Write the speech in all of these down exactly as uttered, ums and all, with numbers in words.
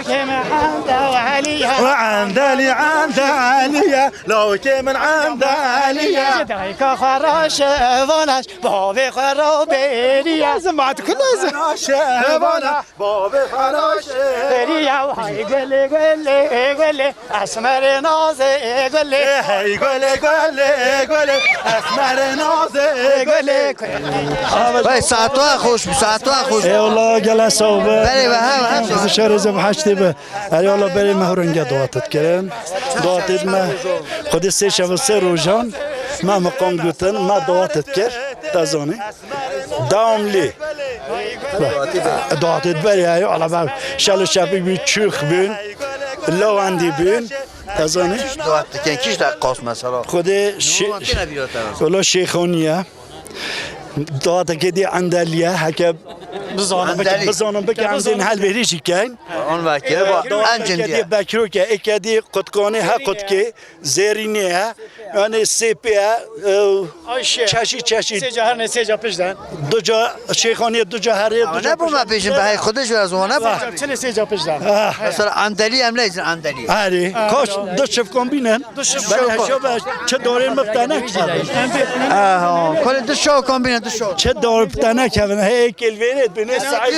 Kê min enda Eliye. Endalî, endalî ye, lawikê min endalî ye. Ji dayika xwe re şevan e, ji bavê xwe re bêrî ye. Zimat ku ne zi- Şevan e, bavê xwe re şevan e. Bêrî ye, hay gulê, gulê, gulê, esmerê nazê gulê. Hey gulê, gulê, gulê, esmerê nazê gulê. Vay, saet wa xweş bû, saet wa xweş bû. Eyvallah, gele sağ ol be. Berê ve, ha, ha. Bizi şerê zeb haştê be. Erê Allah, berê me hurenge dua tet kirin. Dua tet me. Xwedê sê şev û sê rojan me meqam gotin, me dua tet kir. Te zanî. Devamlı. Dua tet berê, erê Allah, ber. Şel û şepik bû, çûx bûn. Lawendî bûn. Te zanî. Dua tet kirin, kîş de qas mesela. Xwedê şê-, Nuwan têne bîra te. Wela Şêxoniye. Dawateke dî Endeliye, heke bizanin, bikin. Endeli. Bizanin, bikin, em dên helbêrî jî keyn. On vekir, bu Dawateke encin dî diye. Bekroke, eke dî Qutkanê he Qutkê, Zêrînê he, yani Sêpê he, e, Ayşe. Çeşî, çeşî. Sêca herne, sêca pişt de. Duca Şêxaniyê, duca herê, Ama duca ne bu me pişt. Pêjin, be hey, xwedê ji ez wana bu. Sêca, çile sêca pişt de. Ah. Mesela Endeli em neyzin Endeli. Erê, kaş du çift kombînen. Du çift Ben kombîn. Heşo be, çi dorê min bi te nekevin. Aha, kolê du şo kombîne, du şo. Çi dorê bi te nekevin. Hey, kel vêrê, bênê Saîd.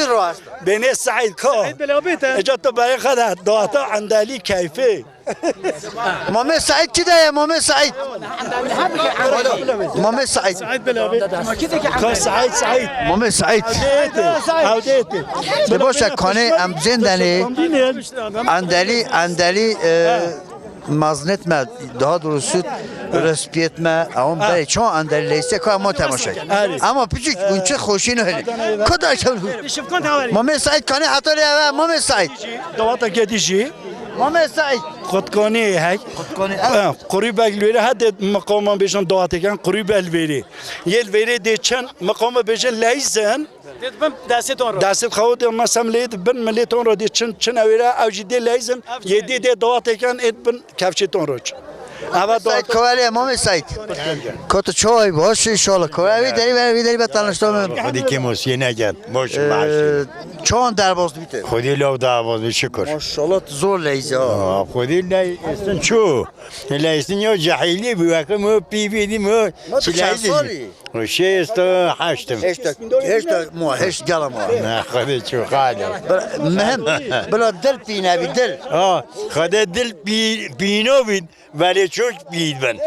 Bênê Saîd, ka. Saîd Belabê te. Eca tu berê xwe de, dawata Endeli keyfê. Mamê Saîd çi de ye, Mamê Saîd? Mamê Saîd. Saîd Belabê. Ka Saîd, Saîd. Mamê Saîd. Ew dê tê. Ew dê tê. Te boş e, kanê em zêndenê. Endeli, Endeli, e, maznet me, daha doğrusu, respiyet me, ama Ha. Bey, çoğu Endeli leyse, koya mo temaşa. Erê. Ama piçik, bunçe xoşî ne hele. Koda kevlu. Şifkan tawari. Mamê Saîd kanê hata le eve, Mamê Saîd. Dawata gedî jî. Mamê Saîd. Qutkanê hek. Qutkanê, Ha, Qurî beg li vêrê, hede miqaman bêjin dawatêkan, Qurî beg li vêrê. Yê li vêrê dê çend miqama bêjin leyzin. Dê dibin destê ton re. Destê xwe dê mesem lê dibin milê ton re dê çin, çin ewêre, ew jî dê leyzin, Ev yê jî dê dê dawatêkan ê dibin kevçê ton re çin. Eva Saîd dawat- Kovalê, Mamê Saîd. Kotu çoy, boş inşallah. Kovalê, wî derî, wî derî be tanıştım. Xwedî kêm û siyê neket. Boş Ee, maaş. Çon derbas bite. Xwedî law derbas bi şükür. Maşallah, zor leyze ha. Aa, Xwedî ley istin çu. Ley istin yo cahili bi, wekî mi pî bî dî mi. Ma tu çi çend leyze salî? Şêst û heşt im. Heşt, heşt, mo, heşt gela mo. Ne, Xwedê çû xalê. Bila, mühim, bila dil pîne bî, dil. Ha, Xwedê dil pî-, pîno bî, belê çok pî bin.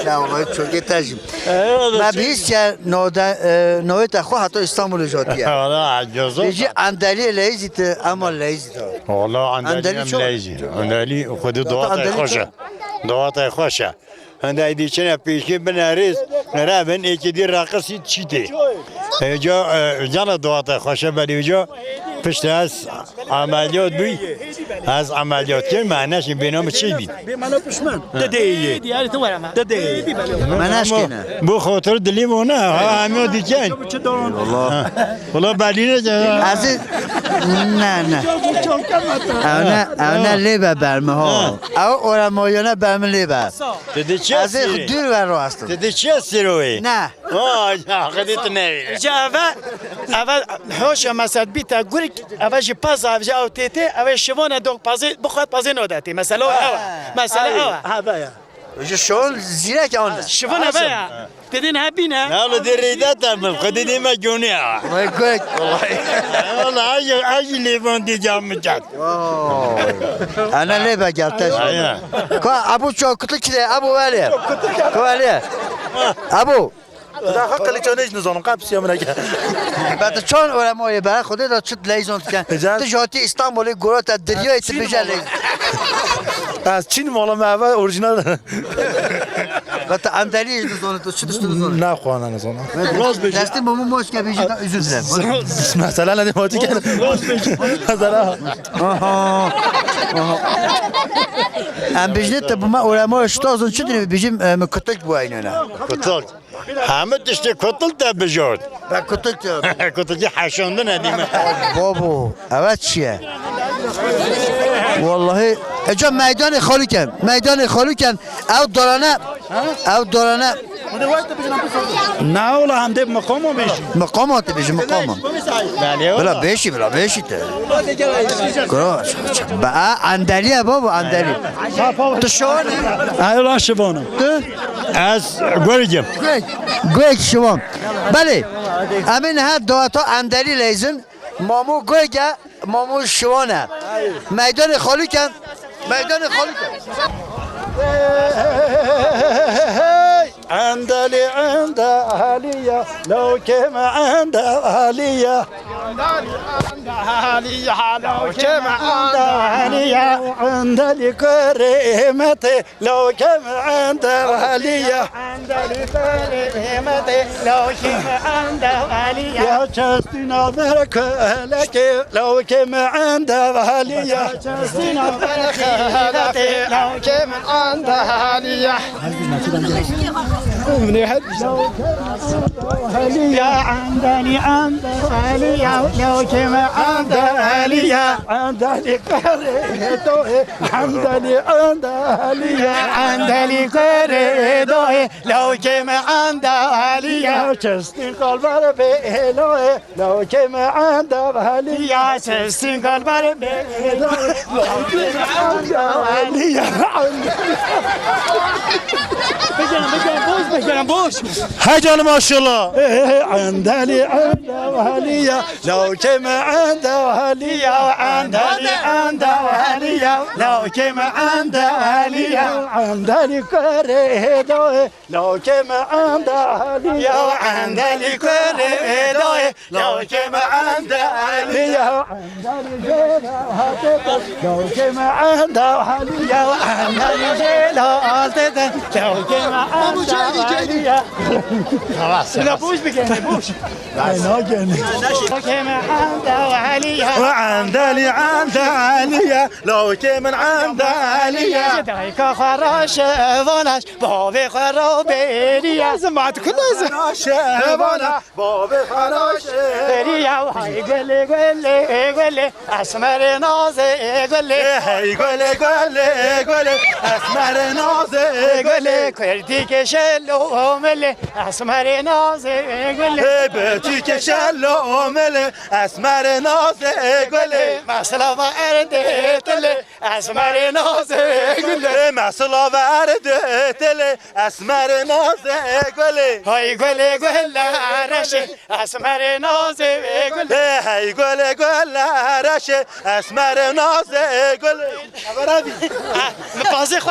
Ya, vallahi çok yeterli. Eyvallah. Me bihîstiye node-, e, nowêta xwe heta Îstanbulê jotiye. Valla, gözüm. Bêjî Endeliyê leyzî te, ama leyzî te. Valla, Endelî Endelî em çok. Leyzî. Endelî, Xwedê Zaten dua te Endelî xweş e. Çok. Dua te xweş e. Hende êdî çine pêşkê binerês, rebin, êkê dî reqisî çîtê. Êca, e, cana dua te xweşe berî êca, pişt ez emeliyat bûy. Ez emeliyat kir, me neşin bêna min çê bît. Bê mala pişman. Dede ye. Diyarê tu were me. Dede ye. Me neşkêne. Bu xotir dilî bû ne, ha, em yo diken. Çi don? Valla. Valla belî ne. Ezî, ne, ne. Ew ne, ew ne lê be ber min, ha. Ha. Ew ora moyone ber min lê be. Dede çi Ez ê asîrê? Dûr ve rast im. Dede çi asîrê wê? Ne. Vay, ya, xedê tu newê. Îca eve, eve hoşa mesed bîte gurik, eve jî pez avca ew tê tê, eve şivone dok pezê, bixwet pezê nodetê. Mesela ew e. Ha. Mesela ew e. Ha, be ya. Ji şol zîrek an. Şivone be ya. Tê dê niha bîne. Ya, li dê reyde te min, xwedê dê me gönü ya. Vay gurik, vallahi. Vallahi, ay, ay, lêvan dê cam min ket. Vay. Ana lê be gel te. Aynen. Ka, abu çok kutu kide, abu veli. Ko veli. Abu. Daha qiliçanê jî nizanim, qapsiya min eke. Be tu çon ora moyê be, xwedê da çit leyzon diken. Ecel. Tu jatî Îstanbulê gora te diryayê tu Çin bêje malı. Leyzon. Ez Çin malı me eve orijinal. Be tu Endelî jî nizanim, tu çi tişt nizanim. Ne xwana nizanim. Destê Momo Moske bêje da özür dilerim. Mesela ne demek ki? Mesela. Aha. Aha. Em bêjinê te bi me ora moyê şitazon çi dinê bêjim, e, min kutik bu aynena. Kutik. Hemî tiştê kutil te bijart. Ben kutik diyorum. Kutikî heşandine dîme. Babo, evet çi ye? Vallahi, eca meydanê xalûken, meydanê xalûken, ew darane, ew darane, Na ola hem de maqama bêjî. Maqama te bêjî, maqama. Bila bêşî, bila bêşî te. Kuro, be, endeliye baba, endeli. Tu şivan î? Ay, ola şivan im. Tu? Ez Guegim. Gueg. Gueg şivan. Belê. Em ê niha daweta endelî leyzin. Mamo Gueg e, Mamo şivan e. Meydanê xalûk e. Meydanê xalûk e. Endelî ende haliye, lawkê me ende haliye. Ende haliye, lawkê me ende haliye. Endelî kurê me tê, lawkê me ende haliye. Endelî kurê me tê, lawkê me ende haliye. Ya çestîna ber kelekê, lawkê me ende haliye. Çestîna ber kelekê, lawkê me ende haliye. Ya endeli ende haliye, lawkê me ende haliye. Endeli kurê doyê, endeli ende haliye. Endeli kurê doyê, lawkê me ende haliye. Çestîn kalbar bê doyê. Lawkê me ende haliye. Ya çestîn kalbar bê. Lawkê me ende haliye. Bikin, bikin, boş, bikin, boş. Hey canım maşallah. Endeli ende haliye. Lawkê me ende haliye. Ya endeli ende haliye. Lawkê me ende haliye. Endeli kurê doyê. Lawkê me ende haliye. Ya endeli kurê doyê. Lawkê me ende haliye. Ya endeli jêla hatê te. Lawkê me ende haliye. Ya endeli jêla hatê te. Lawkê me ende haliye. Tamam, tamam. Boş bir kere, boş. Ay, ne gene? Lawkê me ende haliye. Endeli ende haliye. Lawkê min ende haliye. Dayka xwe raşe vanaş. Bavê xwe ra bêriya. Lazim, ma tu ku lazim? Xwe ra şevana, bavê xwe ra şevana. Bêriya, hey gulê, gulê, gulê, esmerê nazê gulê. Hey gulê, gulê, gulê, esmerê nazê gulê. Kurdîkê şelo milê, esmerê nazê gulê. Hey betîkê şelo milê, esmerê nazê gulê. Meslava erdê tilê. Esmerê nazê gulê. Ê, mesilave erdê tilê, esmerê nazê gulê. Hay gulê gulê reşê, esmerê nazê gulê. Ê, hey gulê gulê reşê, esmerê nazê gulê. Haber abi. Ha, mi pazê xwe